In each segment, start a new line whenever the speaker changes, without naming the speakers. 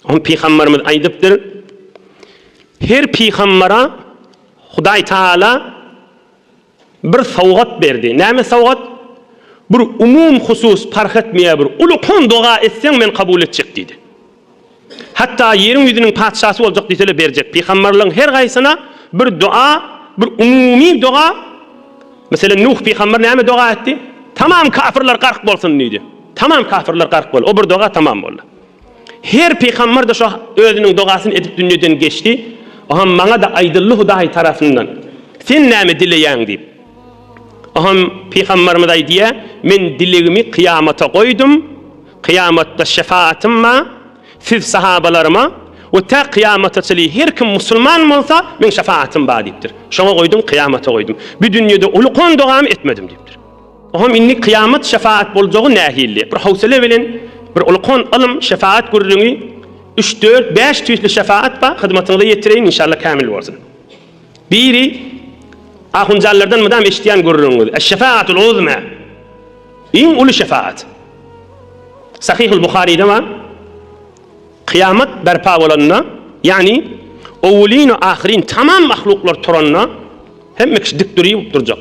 Oňa pygambarymyz aýdypdyr, Her pygambara Hudaý Tagala bir sowgat berdi. Näme sowgat? Bir umum husus parh etmeýär bir ulukan doga etseň men kabul etjek diýdi. Hatda ýeriň ýüzüniň patyşasy boljak diýsele berjek. Pygambarlaryň her gaýsyna bir doga, bir umumy doga. Meselem Nuh pygamber näme doga etdi? Tamam kafirler gark bolsun diýdi. Tamam kafirler gark boldy. O bir doga tamam boldy. Her pygamber-de şo özüniň dogasyny edip dünýeden geçdi. Oham maňa-da aýdyldy Hudaý tarapyndan, Sen näme dileýäň diýip. Oham pygamberimiz aýdýar, Men dilegimi kyýamata goýdum, kyýamatda şefaatym bar, siz sahabalaryma we tä kyýamata çenli her kim musulman bolsa, meň şefaatym bar diýipdir. Şoňa goýdum, kyýamata goýdum. Bu dünýede ulukan dogamy etmedim diýipdir. Oňam indi kyýamat şefaat boljagy nähili? Bir howsala bilen bir ulkan ylym şefaat gürrüňi üç dört bäş tüýsli şefaat bar hyzmatyňyza ýetireýin inşallah kämil bolsun. Biri ahunjanlardan mydam eşidýän gürrüňiňiz Eş-şefaatul uzma iň uly şefaat. Sahyhul Buharyda bar. Kyýamat berpa bolanda, ýagny owwelin we ahyrin tamam mahluklar turanda hemme kişi dik duryp durjak.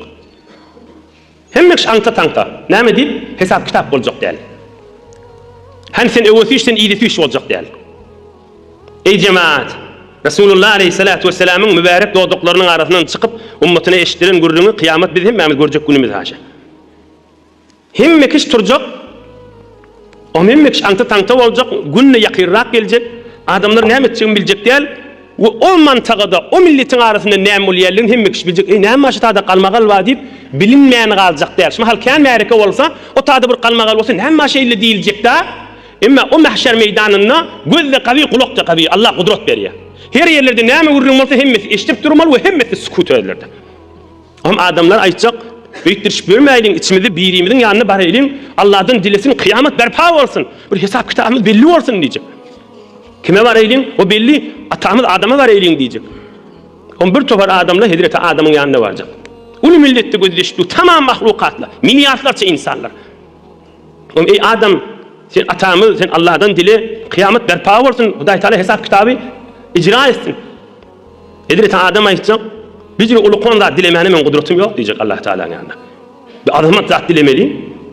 Hemme kişi aňta-taňta. Näme diýip, hesap-kitap boljak däl. Hany sen öňe süýş, sen yza süýş boljak däl. Eý jemaat! Resulullah aleýhissalatu wessalamyň mübärek dodaklarynyň arasyndan çykyp, ummatyna eşitdiren gürrüňi kyýamat biz hemmämiz görjek günümiz haşa. Hemme kiş turjak, oňa hemme kiş aňta-taňta boljak, gün-de ýakynrak geljek, adamlar näme etjegini biljek däl we o mantagada, o milletiň arasynda näme bolýanlygyny hemme kişi biljek, eý näme bar şu tada galmagal bar diýip, bilinmän galjak däl. Şu mahal kän märeke bolsa, o tada bir galmagal bolsa, näme bar şeýle diýiljek-dä. Emma o mähşer meýdanynda göz-de gawy, gulak-da gawy, Allah gudrat berýär. Her ýerlerde näme gürrüň bolsa hemmesi eşidip durmaly we hemmesi sukut özlerde. Hem adamlar aýtjak, Beýtdirişip ýörmäýliň, içimizde birimiziň ýanyna baraýlyň, Allahdan dilesin, kyýamat berpa bolsun, bir hesap-kitabymyz belli bolsun diýjek. Kime baraýlyň? O belli, atamyz Adama baraýlyň diýjek. Hem bir topar adamlar hezreti Adamyň ýanyna barjak. Uly milletde gözleşip tamam mahlukatlar, milliardlarça insanlar. Hem eý Adam, sen atamyz, sen Allahdan dile, kyýamat berpa bolsun, Hudaý Taala hesap-kitaby icra etsin. Hezreti Adam aýtjak, Bijir ulukan zat dilemäne meň gudratym ýok diýjek Allah Tagalanyň ýanynda. Bir azamat zat dilemeli,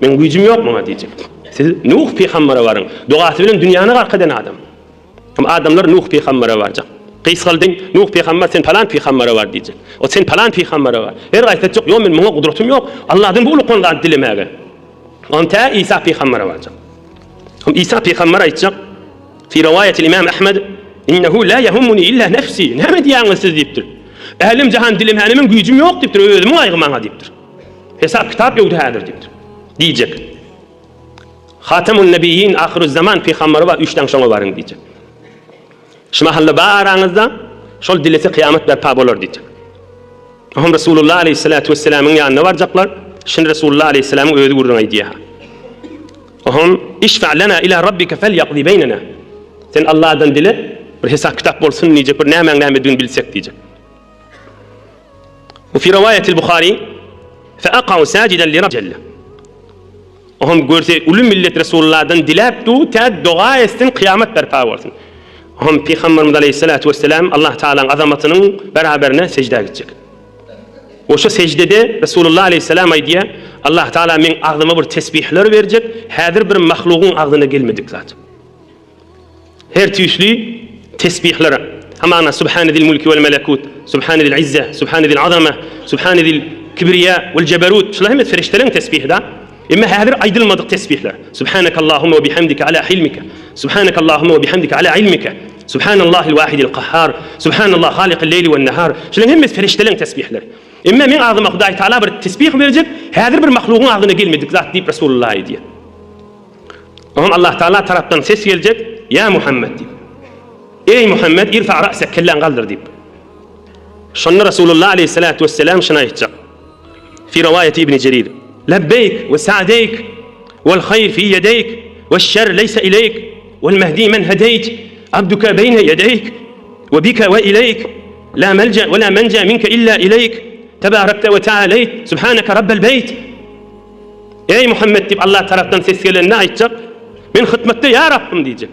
meň güýjüm ýok muňa diýjek. Siz Nuh pygambere baryň, dogasy bilen dünýäni gark eden adam. Hem adamlar Nuh pygambere barjak. Gysgaldyn, Nuh pygamber sen palan pygambere bar diýjek. O sen palan pygambere bar. Her gaýsy aýtjak, ýok men muňa gudratym ýok. Allahdan bu ulukan zat dilemäge. Ondan tä Isa pygambere barjak. Hem Isa pygamber aýtjak, Fi riwaýatil Imam Ahmed, Innehu la ýehummuni illa nefsi. Näme diýýäňiz siz diýipdir. Älem jahan dilemäne meň güýjüm ýok diýipdir, özümiň gaýgy maňa diýipdir. Hesap kitap ýokdy häzir diýipdir. Diýjek. Hatemun Nebiýin ahyruz zaman pygamberi bar, üçden şoňa baryň diýjek. Şu mahalla bar araňyzda şol dilese kyýamat berpa bolar diýjek. Oňam Resulullah aleýhissalatu wessalamyň ýanyna barjaklar. Şuny Resulullah aleýhissalamyň özi gürrüň aýdýar. Oňam Işfa lana ila rabbika felyaqdi beýnena. Sen Allahdan dile, bir hesap kitap bolsun diýjek, bir nämäň nämedigini bilsek diýjek. Bu fi riwaýatil Buhari fe aqau sajidan li Rabb Oňam görse uly millet Resulullahdan diläp du, tä doga etsin, kyýamat berpa bolsun. Oňam Pygamberimiz aleýhissalatu wesselam Allah Tagalaň azamatynyň beraberine seždä gitjek. We şo seždede Resulullah aleýhissalam aýdýar, Allah Tagala meň agzyma bir tesbihler berjek, häzir bir mahlugyň agzyna gelmedik zat. Her tüýsli tesbihler, hamana Subhane zil mulki wel melekut, Subhane zil izze, Subhane zil azama, Subhane zil kibriýa wel jeberut, şular hemme ferişteleriň tesbihi-da. Emma häzir aýdylmadyk tesbihler. Subhanakallahumma we bihamdike ala hilmike. Subhanakallahumma we bihamdike ala ilmike. Subhanallahil wahidil kahhar. Subhanallah halikil leýli wen nahar. Şularyň hemmesi ferişteleriň tesbihleri. Emma meň agzyma Hudaý Taala bir tesbih berjek, häzir bir mahlugyň agzyna gelmedik zat diýip Resulullah aýdýar. Oňa Allah Taala tarapdan ses geljek, Ýa Muhammed diýip. Eý Muhammed, irfa ra'sek, kelläňi galdyr diýip. Şonda Resulullah aleyhissalatu vesselam şuny aýtjak. Fi riwaýati Ibn Jerir. Lebbeýk we sa'deýk wal haýr fi ýedeýk we şer leýse ileýk wal mehdi men hedeýt abduka beýne ýedeýk we bika we ileýk la melje we la menje minke illa ileýk tebarekte we ta'aleýt subhaneke rabbel beýt. Eý Muhammed diýip Allah tarapdan ses gelende aýtjak, Men hytmatda ýa Rabbym diýjek.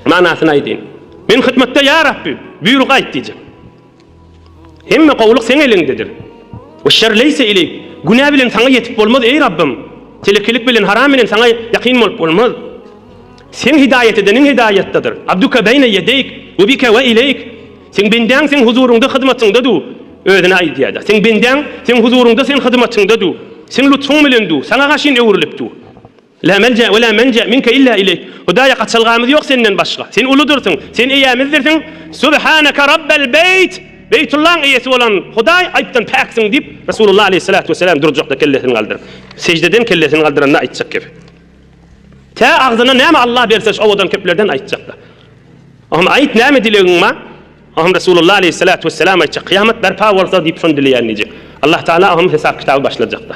Manasyny aýdyn. Men hyzmatda ýa Rabbi, buýruk aýt diýjek. Hemme gowulyk seň eliňdedir. We şer leýse ileýk. Günä bilen saňa ýetip bolmaz eý Rabbym. Telekelik bilen haram bilen saňa ýakyn bolup bolmaz. Seň hidaýat edeniň hidaýatdadyr. Abduka beýne ýedeýk we bike we ileýk. Seň bendäň seň huzuryňda hyzmatyňda du. Özüne aýdýada. Seň bendäň seň huzuryňda seň hyzmatyňda du. Seň lutfuň bilen du. Saňa gaşyn öwrülip du. Lä melje we lä menje minke illa ileýk. Hudaýa gaçalgamyz ýok senden başga. Sen uludyrsyň, sen eýämizdirsiň. Subhaneke rabbel beýt. Beýtullaň eýesi bolan Hudaý aýypdan päksiň diýip, Resulullah aleýhissalatu wesselam durjakda kellesini galdyryp. Seždeden kellesini galdyranda aýtjak gepi. Tä agzyna näme Allah berse şu owadan keplerden aýtjakda. Ohm aýt näme dilegiň bar? Ohm Resulullah aleýhissalatu wesselam aýtjak, kyýamat berpa bolsa diýip şony dileýän diýjek. Allah Taala ohm hesap kitaby başlajakda.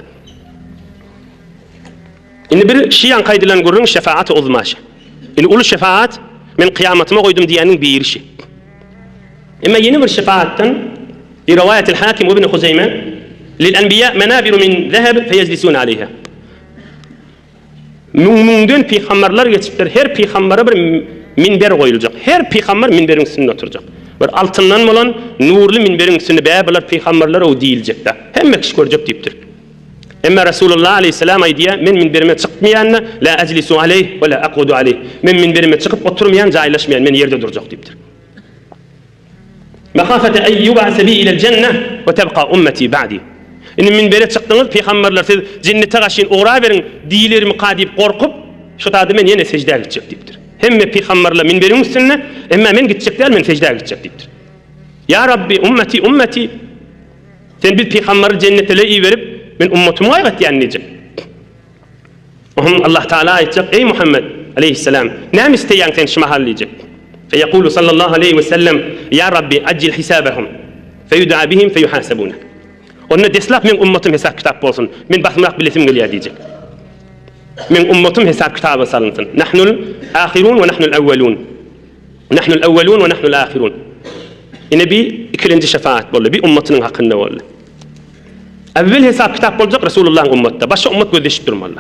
Indi bir şiýaňky aýdylan gürrüň şefaat-y uzma şi. Indi uly şefaat men kyýamatyma goýdum diýýäniň biri şi. Emma ýene bir şefaatdan Bi riwaýatil Hakim we Ibn Huzeýme Lil enbiýa menabiru min zeheb feýejlisune aleýha. Müň-müňden pygamberler geçipdir. Her pygambere bir minber goýuljak. Her pygamber minberiň üstünde oturjak. Bir altyndan bolan nurly minberiň üstünde bä bular pygamberler-ow diýiljek-dä. Hemme kişi görjek diýipdir. Emma Resulullah aleýhissalam aýdýar, Men minberime çykmaýan-da, la ejlisu aleýh we la akudu aleýh. Men minberime çykyp oturmaýan, jaýlaşmaýan, men ýerde durjak diýipdir. Mehafete en yub'ase bi ilel jenneh we tebka ummeti ba'di. Indi minbere çykdyňyz, pygamberler siz jennete gaşyn ugraberiň diýilermika diýip gorkup, şu zady men ýene seždä gitjek diýipdir. Hemme pygamberler minberiň üstünde, emma men gitjek däl, men seždä gitjek diýipdir. Ýa Rabbi, ummeti, ummeti. Sen biz pygamberi jennetele iberip, men ummatymy gaýgatýan diýjek. Ohm Allah Taala aýtjak, Eý Muhammet aleýhissalam, näme isleýäň sen şu mahal diýjek. Feýekulu sallallahu aleýhi we sellem, Ýa Rabbi, ajjil hisabahum. Feýuda bihim feýuhasabuna. Onda deslap meň ummatym hesap kitap bolsun. Men basymrak bilesim gelýär diýjek. Meň ummatym hesap kitaba salynsyn. Nahnul ahirun we nahnul awwalun. Nahnul awwalun we nahnul ahirun. Ine bi ikilenji şefaat boldy. Bi ummatynyň hakynda boldy. Awwel hesap kitap boljak Resulullahyň ummatda. Başga ummat gözleşip durmaly.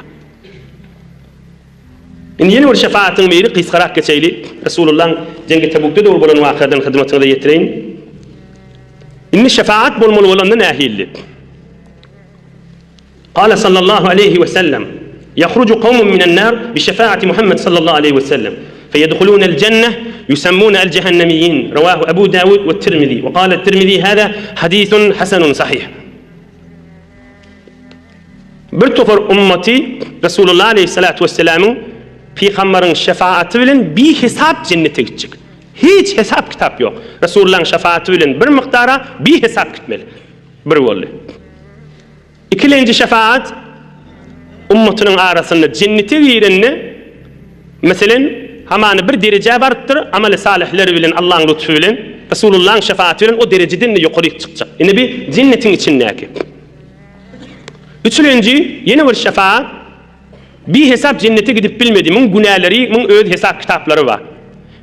Indi ýene bir şefaatyň biri gysgarak geçeýli. Resulullahyň Jeňgi Tebukda döwür bolan wakadan hyzmatyňyza ýetireýin. Indi şefaat bolmaly bolanda nähili? Kale sallallahu aleýhi we sellem, Ýahruju kawmun minen nar bi şefaati Muhammed sallallahu aleýhi we sellem, feýedhulunel jenneh ýusemmun el jehennemiyyin, Rawahu Ebu Dawud we Tirmizi, we kale Tirmizi hâzâ hadisun hasenun sahih. Bir topar ummaty Resulullah aleýhissalatu wesselamyň pygambaryň şefaaty bilen bihesap jennete gitjek. Hiç hesap kitap ýok. Resulullahyň şefaaty bilen bir mukdara bihesap gitmeli. Bir boldy. Ikilenji şefaat ummatynyň arasynda jennete girende, meselen, hamany bir derejä barypdyr, amaly salyhleri bilen, Allaň lutfy bilen, Resulullahyň şefaaty bilen o derejeden-de ýokaryk çykjak. Ine bi jennetiň içindäki. Üçülenji ýene bir şefaat, bihesap jennete gidip bilmedi, muň günäleri, muň öz hesap kitaplary bar.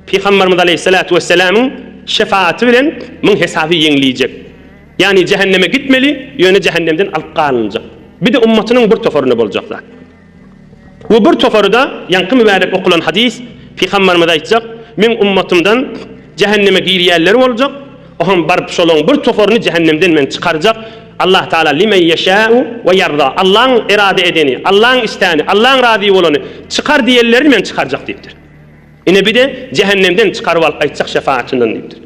Pygamberimiz aleýhissalatu wesselamyň şefaaty bilen muň hesaby ýeňlejek. Ýagny jähenneme gitmeli, ýöne jähennemden alyp galynjak. Bir-de ummatynyň bir toparyna boljak zat. We bir topary-da, ýaňky mübärek okulan hadys, Pygamberimiz aýtjak, Meň ummatymdan jähenneme girýänler boljak, oňam baryp şolaň bir toparyny jähennemden men çykarjak, Allah Taala limen ýeşäu we ýarza, Allaň erada edeni, Allaň istäni, Allaň razy bolany, çykar diýenlerini men çykarjak diýipdir. Ine bir-de jähennemden çykaryp alyp gaýtjak şefaatçyndan diýipdir.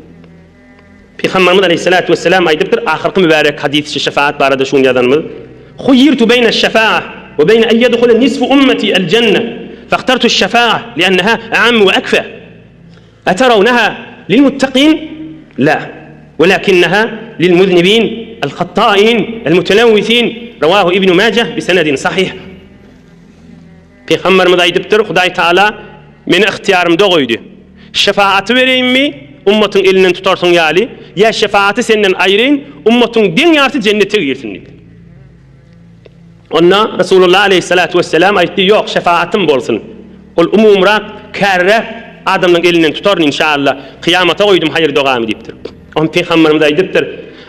Pygamberimiz aleýhissalatu wesselam aýdypdyr, ahyrky mübärek hadys-y şefaat barada şuny ýazanymyz, Huýýirtu beýneş-şefaah we beýne en ýedhule nisfu ummeti el-jenne, fahtartuş-şefaah li'enneha a'ammu we ekfe. Eterawneha lil-muttakin? La. Welakinneha lil-muznibin, el-hatta'in, el-mutelewwisin. Rawahu Ibnu Majah bi senedin sahih. Pygamberimiz aýdypdyr, Hudaý Taala meni ygtyýarymda goýdy. Şefaaty bereýinmi, ummatyň elinden tutarsyň ýaly, ýa şefaaty senden aýyraýyn, ummatyň deň ýarsy jennete girsin diýipdir. Onda Resulullah aleýhissalatu wesselam aýtdy, Ýok, şefaatym bolsun. Ol umumyrak, kärräk adamlaryň elinden tutaryn inşaalla, kyýamata goýdum haýyr-dogamy diýipdir. Onda Pygamberimiz aýdypdyr,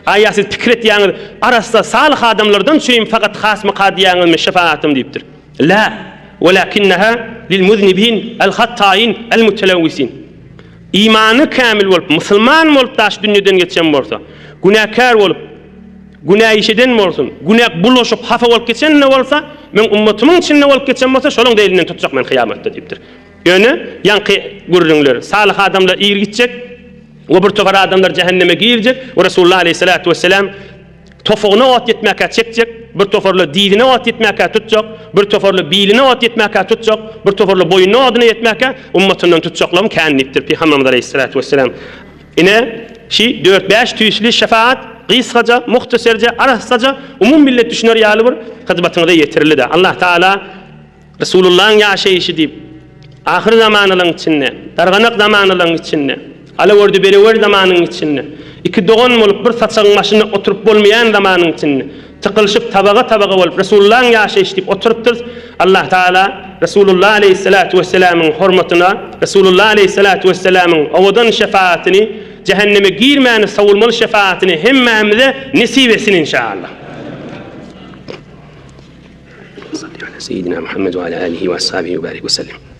Aýa siz pikir etýäňiz, arassa, salyh adamlardan üçin fakat hasmyka diýýäňizmi şefaatym diýipdir. Lä, welakinneha lil-muznibin el-hattaýin el-mutelewwisin. Imany kämil bolup, musulman bolup daş dünýeden geçen bolsa, günäkär bolup, günä iş eden bolsun, günä bulaşyp hapa bolup geçen-de bolsa, meň ummatymyň içinde bolup geçen bolsa, şolaň-da elinden tutjak men kyýamatda diýipdir. Ýöne, ýaňky gürrüňler, salyh adamlar ir gitjek we bir topar adamlar jähenneme girjek we Resulullah aleýhissalatu wesselam topugyna ot ýetmäkä çekjek, bir toparlar dizine ot ýetmäkä tutjak, bir toparlar biline ot ýetmäkä tutjak, bir toparlar boýnuna oduna ýetmäkä ummatyndan tutjaklaryň kän diýipdir Pygamberimiz aleýhissalatu wesselam. Ine, şi dört-bäş tüýsli şefaat gysgaja, muhtaserje, arassaja, umumy millet düşüner ýaly bir hyzmatyňyza ýetirildi-de. Allah Taala Resulullahyň ýaşaýşy diýip, ahyr zamanalaryň içinde, darganak zamanalaryň içinde, alawördi-belewer zamanyň içinde, iki dogan bolup bir saçagyň başynda oturyp bolmaýan zamanyň içinde, tykylyşyp tabaga-tabaga bolup Resulullahyň ýaşaýşy diýip oturypdyrys. Allah Tagala Resulullah aleýhissalatu wesselamyň hormatyna, Resulullah aleýhissalatu wesselamyň owadan şefagatyny, jähenneme girmäni sowulmaly şefagatyny hemmämize nesip etsin inşaallah. Salli ala seýidina Muhammed we ala alihi we ashabihi we barik we sellem.